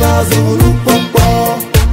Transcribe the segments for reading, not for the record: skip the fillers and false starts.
va zu nukpɔkpɔ.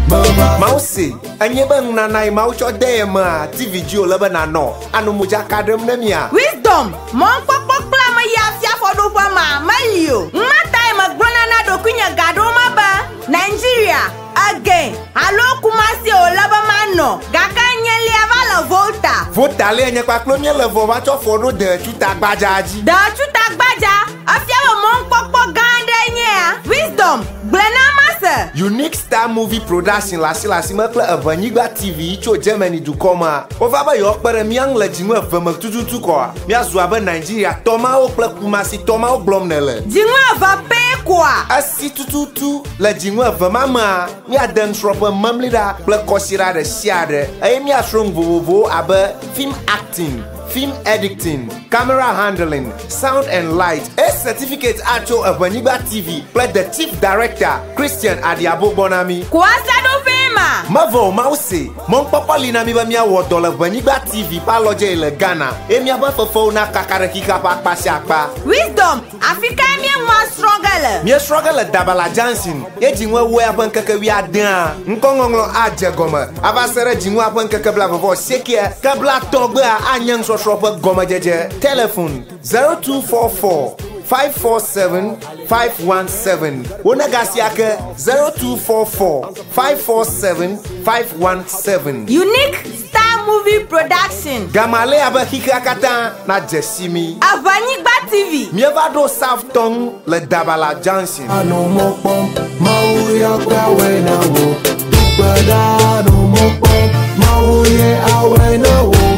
Meva Mawu se enye be nunana yi Mawu tsɔ de ye mea TV dzi wòle be nànɔ anɔ modzaka ɖem ne mia. Wisdom, mɔnukpɔkpɔ kple ame yi afia afɔɖoƒe ma meli o. Numa tae megblɔna na ɖokuinye gaɖewo me be Nigeria, Ege alo Kumasi wòle be manɔ gake nyelia va le Volta. Volta lé nye kpakple míele vɔ va tsɔ fɔ ɖo Deetsuta gbadza dzi. Deetsuta gbadza efia be mɔnukpɔkpɔ gã aɖe nye ya. Wisdom, gblɔe na mase. Unique Star Movie Production le asi le asi me kple Eʋenyigba TV tso Germany dukɔ mea. Wova be yewoakpe ɖe mía ŋu le dzinu eve me tututu kɔa, míazu abe Nigeria tɔ mawo kple Kumasi tɔ mawo gblɔm nèle. Dzinu eve pɛ koa? Esi tututu le dzinu eve ma mea, míade nusrɔ̃ƒe memliɖa kple kɔsiɖa ɖe sia ɖe eye míasrɔ̃ nu vovovowo abe film acting, film editing, camera handling, sound and light. Eye certificate atso Eʋenyigba TV kple the chief director Christian Adiabo gbɔ na mí. Koasaɖoƒee ma. Mevɔ o Mawu se, mɔnukpɔkpɔ li na mí be míawɔ dɔ le Ʋenyigba TV ƒe alɔdze yi le Ghana eye míaƒe fefewo nakaka ɖe xixea ƒe akpa sia akpa. Wisdom, afi kae míeŋua srɔ̃ ge le? Míesrɔ̃ ge le Dabala Junction ye dzinu ewoa ƒe ŋkeke wuiadea. Ŋkɔŋɔŋlɔ adze gɔme ava se ɖe dzinua ƒe ŋkeke 28 ke 30 gbea anye nusɔsrɔ̃ ƒe gɔmedzedze. Telefon 0244 547 517. Wonegasia ke 0244 547 517. Unique Star Movie Production. Gamale abe xixea katã nadze si mi. Eʋenyigba TV. Míeva ɖo South Tɔŋ le Dabala Junction. Anɔ mɔ kpɔm, Mawu ya ƒe awɔe na wò. Do gbe ɖa anɔ mɔ kpɔm, Mawu ye awɔe na wò.